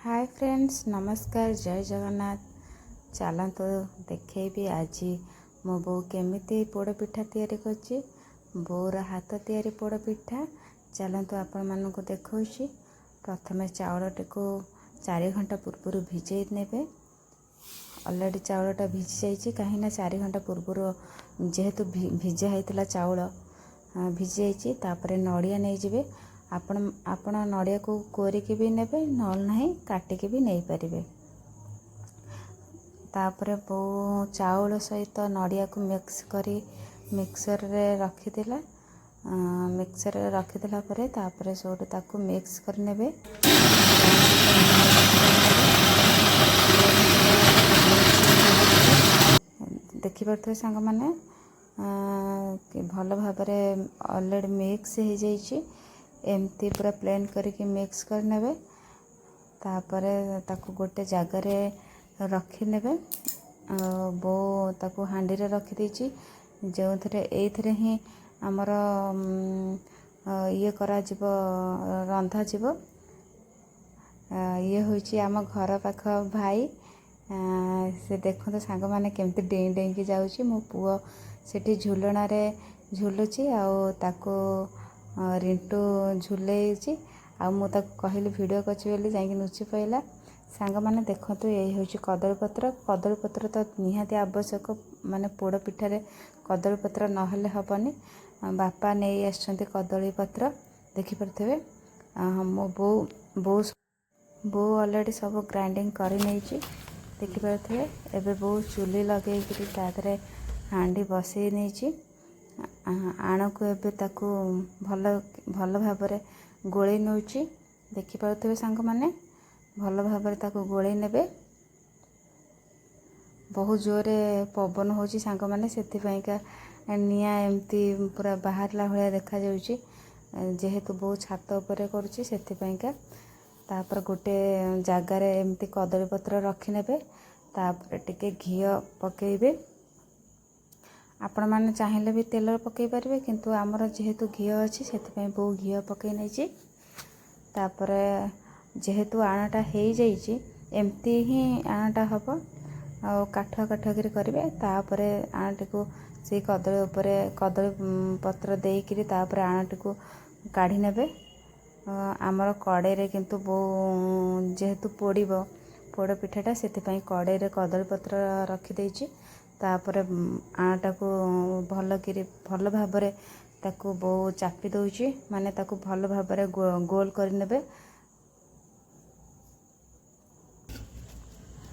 ହାଏ friends, ନମସ୍କାର, ଜୟ ଜଗନ୍ନାଥ। ଚାଲନ୍ତୁ ଦେଖେଇବି ଆଜି ମୋ ବୋଉ କେମିତି ପୋଡ଼ ପିଠା ତିଆରି କରୁଛି, ବୋଉର ହାତ ତିଆରି ପୋଡ଼ ପିଠା। ଚାଲନ୍ତୁ, ଆପଣମାନଙ୍କୁ ଦେଖାଉଛି। ପ୍ରଥମେ ଚାଉଳଟିକୁ 4 ଘଣ୍ଟା ପୂର୍ବରୁ ଭିଜେଇ ନେବେ। ଅଲରେଡ଼ି ଚାଉଳଟା ଭିଜି ଯାଇଛି, କାହିଁକିନା 4 ଘଣ୍ଟା ପୂର୍ବରୁ ଯେହେତୁ ଭିଜା ହେଇଥିଲା, ଚାଉଳ ଭିଜି ଯାଇଛି। ତାପରେ ନଡ଼ିଆ ନେଇଯିବେ ଆପଣ। ଆପଣ ନଡ଼ିଆକୁ କୋରିକି ବି ନେବେ, ନହେଲେ ନାହିଁ କାଟିକି ବି ନେଇପାରିବେ। ତାପରେ ବୋଉ ଚାଉଳ ସହିତ ନଡ଼ିଆକୁ ମିକ୍ସ କରି ମିକ୍ସରରେ ରଖିଥିଲା। ମିକ୍ସରରେ ରଖିଦେଲା ପରେ ତାପରେ ସେଇଠୁ ତାକୁ ମିକ୍ସ କରିନେବେ। ଆରାମସେ ପୁରା ମିକ୍ସ କରିନେବେ। ମିକ୍ସ କରିସାରିଲା ପରେ ଦେଖିପାରୁଥିବେ ସାଙ୍ଗମାନେ କି ଭଲ ଭାବରେ ଅଲରେଡ଼ି ମିକ୍ସ ହେଇଯାଇଛି। ଏମିତି ପୁରା ପ୍ଲେନ୍ କରିକି ମିକ୍ସ କରିନେବେ। ତାପରେ ତାକୁ ଗୋଟେ ଜାଗାରେ ରଖିନେବେ। ଆଉ ବୋଉ ତାକୁ ହାଣ୍ଡିରେ ରଖିଦେଇଛି, ଯେଉଁଥିରେ ଏଇଥିରେ ହିଁ ଆମର ଇଏ କରାଯିବ, ରନ୍ଧାଯିବ। ଇଏ ହେଉଛି ଆମ ଘର ପାଖ ଭାଇ। ସେ ଦେଖନ୍ତୁ ସାଙ୍ଗମାନେ, କେମିତି ଡେଇଁ ଡେଇଁକି ଯାଉଛି। ମୋ ପୁଅ ସେଠି ଝୁଲଣାରେ ଝୁଲୁଛି ଆଉ ତାକୁ ରିଣ୍ଟୁ ଝୁଲେଇଛି। ଆଉ ମୁଁ ତାକୁ କହିଲି ଭିଡ଼ିଓ କରୁଛି ବୋଲି, ଯାଇକି ଲୁଚି ପଇଲା। ସାଙ୍ଗମାନେ ଦେଖନ୍ତୁ, ଏଇ ହେଉଛି କଦଳୀପତ୍ର। କଦଳୀପତ୍ର ତ ନିହାତି ଆବଶ୍ୟକ, ମାନେ ପୋଡ଼ ପିଠାରେ କଦଳୀପତ୍ର ନହେଲେ ହେବନି। ବାପା ନେଇ ଆସିଛନ୍ତି କଦଳୀପତ୍ର, ଦେଖିପାରୁଥିବେ। ମୋ ବୋଉ ବୋଉ ବୋଉ ଅଲରେଡ଼ି ସବୁ ଗ୍ରାଇଣ୍ଡିଙ୍ଗ କରିନେଇଛି, ଦେଖିପାରୁଥିବେ। ଏବେ ବୋଉ ଚୁଲି ଲଗେଇକିରି ତା ଦେହରେ ହାଣ୍ଡି ବସେଇ ନେଇଛି। ଆଣକୁ ଏବେ ତାକୁ ଭଲ ଭଲ ଭାବରେ ଗୋଳେଇ ନେଉଛି। ଦେଖିପାରୁଥିବେ ସାଙ୍ଗମାନେ, ଭଲ ଭାବରେ ତାକୁ ଗୋଳେଇ ନେବେ। ବହୁତ ଜୋରରେ ପବନ ହେଉଛି ସାଙ୍ଗମାନେ, ସେଥିପାଇଁକା ନିଆଁ ଏମିତି ପୁରା ବାହାରିଲା ଭଳିଆ ଦେଖାଯାଉଛି। ଯେହେତୁ ବୋଉ ଛାତ ଉପରେ କରୁଛି, ସେଥିପାଇଁକା। ତାପରେ ଗୋଟେ ଜାଗାରେ ଏମିତି କଦଳୀପତ୍ର ରଖିନେବେ। ତାପରେ ଟିକେ ଘିଅ ପକାଇବେ। ଆପଣମାନେ ଚାହିଁଲେ ବି ତେଲ ପକାଇ ପାରିବେ, କିନ୍ତୁ ଆମର ଯେହେତୁ ଘିଅ ଅଛି, ସେଥିପାଇଁ ବୋଉ ଘିଅ ପକାଇ ନେଇଛି। ତାପରେ ଯେହେତୁ ଆଣଟା ହେଇଯାଇଛି, ଏମିତି ହିଁ ଆଣଟା ହେବ ଆଉ କାଠୁଆ କାଠୁଆ କରି କରିବେ। ତାପରେ ଆଣଟିକୁ ସେଇ କଦଳୀ ଉପରେ କଦଳୀ ପତ୍ର ଦେଇକିରି ତାପରେ ଆଣଟିକୁ କାଢ଼ି ନେବେ। ଆମର କଡ଼େଇରେ କିନ୍ତୁ ବୋଉ ଯେହେତୁ ପୋଡ଼ିବ ପୋଡ଼ ପିଠାଟା, ସେଥିପାଇଁ କଡ଼େଇରେ କଦଳୀ ପତ୍ର ରଖିଦେଇଛି। ତାପରେ ଆଣଟାକୁ ଭଲକିରି ଭଲ ଭାବରେ ତାକୁ ବୋଉ ଚାପି ଦେଉଛି, ମାନେ ତାକୁ ଭଲ ଭାବରେ ଗୋଲ କରିନେବେ।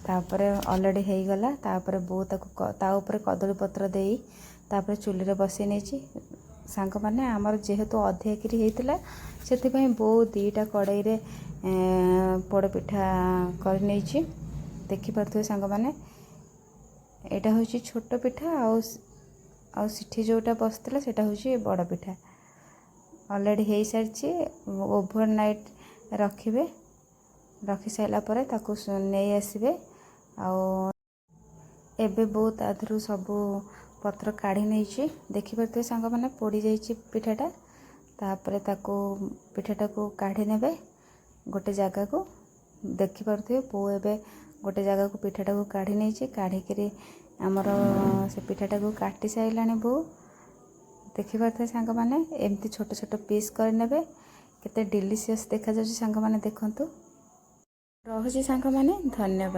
ତାପରେ ଅଲରେଡ଼ି ହେଇଗଲା। ତାପରେ ବୋଉ ତାକୁ ତା ଉପରେ କଦଳୀ ପତ୍ର ଦେଇ ତାପରେ ଚୁଲିରେ ବସେଇ ନେଇଛି। ସାଙ୍ଗମାନେ, ଆମର ଯେହେତୁ ଅଧିଆକିରି ହେଇଥିଲା, ସେଥିପାଇଁ ବୋଉ ଦୁଇଟା କଡ଼େଇରେ ପୋଡ଼ପିଠା କରିନେଇଛି। ଦେଖିପାରୁଥିବେ ସାଙ୍ଗମାନେ, ଏଇଟା ହେଉଛି ଛୋଟ ପିଠା ଆଉ ଆଉ ସେଠି ଯେଉଁଟା ବସିଥିଲା, ସେଇଟା ହେଉଛି ବଡ଼ ପିଠା। ଅଲରେଡ଼ି ହେଇସାରିଛି। ଓଭର ନାଇଟ୍ ରଖିବେ। ରଖି ସାରିଲା ପରେ ତାକୁ ନେଇ ଆସିବେ। ଆଉ ଏବେ ବୋଉ ତା ଦେହରୁ ସବୁ ପତ୍ର କାଢ଼ି ନେଇଛି। ଦେଖିପାରୁଥିବେ ସାଙ୍ଗମାନେ, ପୋଡ଼ିଯାଇଛି ପିଠାଟା। ତାପରେ ତାକୁ ପିଠାଟାକୁ କାଢ଼ି ନେବେ ଗୋଟେ ଜାଗାକୁ। ଦେଖିପାରୁଥିବେ, ବୋଉ ଏବେ ଗୋଟେ ଜାଗାକୁ ପିଠାଟାକୁ କାଢ଼ି ନେଇଛି। କାଢ଼ିକିରି ଆମର ସେ ପିଠାଟାକୁ କାଟି ସାରିଲାଣି ବୋଉ। ଦେଖିପାରୁଥିବେ ସାଙ୍ଗମାନେ, ଏମିତି ଛୋଟ ଛୋଟ ପିସ୍ କରିନେବେ। କେତେ ଡେଲିସିୟସ୍ ଦେଖାଯାଉଛି ସାଙ୍ଗମାନେ, ଦେଖନ୍ତୁ। ରହୁଛି ସାଙ୍ଗମାନେ, ଧନ୍ୟବାଦ।